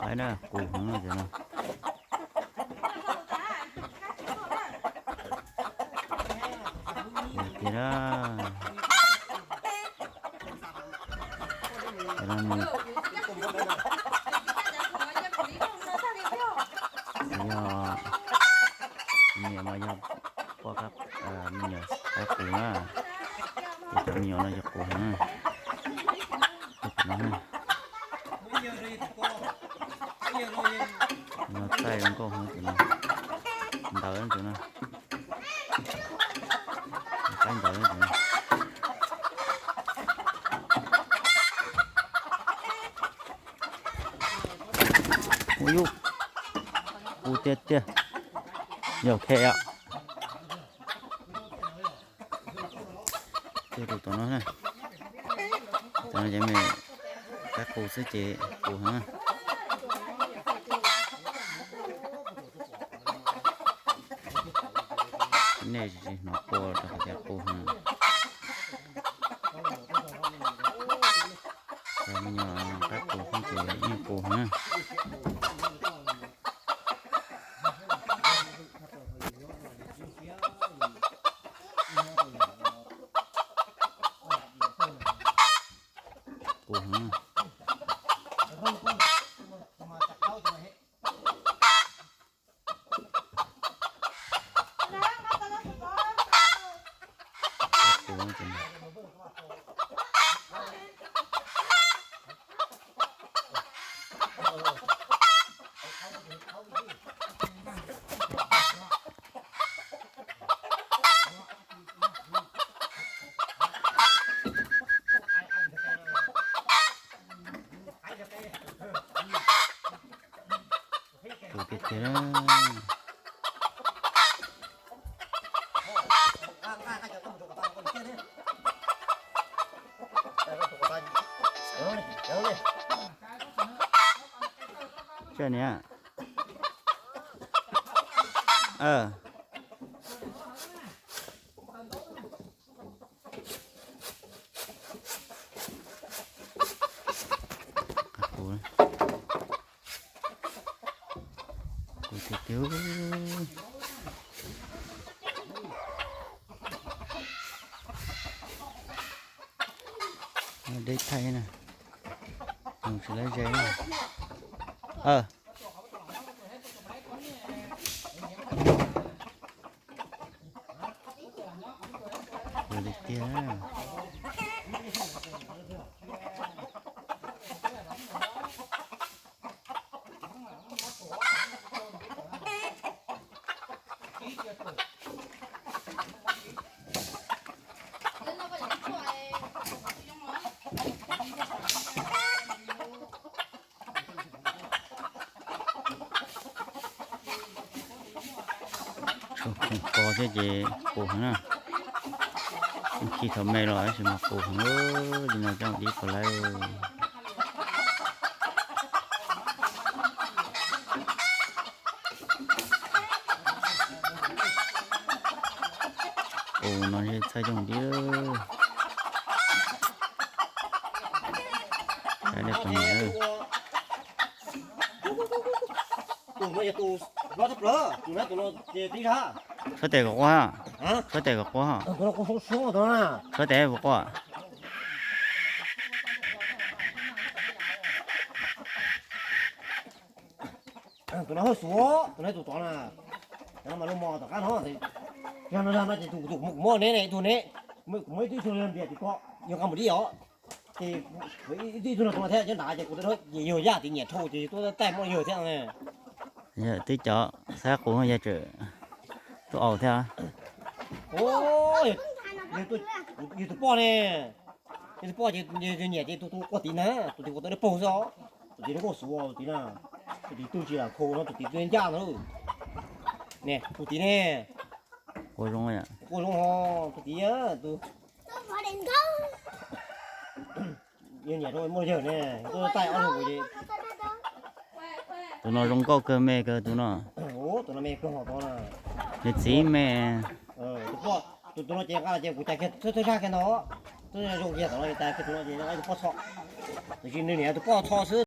Qus heev no. Tiag na. Cov no nws yog, niam mas yog poj, me nyuam qaib qus na. Ces cov me nyuam no yog qus heev. No txaij zoo nkauj heev tus no. Ntawd tus no. Qaib ntawd tus no. Ua yub, qus tiag tiag. Yog khe os. Tus tom no na, tom no ces me qaib qus xwb ces qus heev. Nej tsis hnov qua rau qhov tias qus heev. Cov me nyuam qaib qus xwb ces yeej qus heev. Qus heev. Qus tiag tiag. Niam, qus tiag tiag. Deb thaij na, tsis lawv ze na. Tiag tiag. Tshuav khoom ko thiab ces qus heev na. Khi thaum me los tab sis mas qus heev, li no coj mus dib puas lawv. Qus no txhawj coj mus dib. Tus no yog tus hlob tshaj plaws, tus no tus no ces tib zag. Suab tes kom quaj, suab tes kom quaj. Tus no quaj soob soob tus no na. Suab tes puas quaj? Tus no hawj xuv, tus no tus tod na. Tus no mas lub mos tom qab no. Zag no zag no ces tus kuv muab neb ne, tus neb, kuv muab ib tug ib tug ntiag tim ko, yuav nqa mus dib os. Ces ib tug ib tug no tus no thiab cov nrad ces kuv twb yug yaj tim nyiam dhau ces tuaj taij muaj yawg thiab. Yog twb cov xab qus yog tseem tuaj aus thiab. Yog tus poj ne, yog tus poj ces nyiam ces tus tus quaj tid na, tus tid quaj tau dawb paug xwb os. Tus tid no quaj xuv tus tid na, tus tid twb tsis lam khau no, tus tid twb ncaj ntag. Ne tus tid ne, quaj zoo, quaj zoo ho, tus tid tus yog nyiam rau muaj yawg ne, tuaj taij ob tug kuv ces. Tus no zoo nkauj kawg, me kawg tus no. Tus no me kawg ho tus no. Nws txiv me. Tus poj, tus no ces nqa los ces kuv cais kiag thawj zag kiag ntag. Thawj zag zoo kiag tom no, cais kiag tus no ces tus poj txho. Tiam sis nws niam tus poj txho xwb.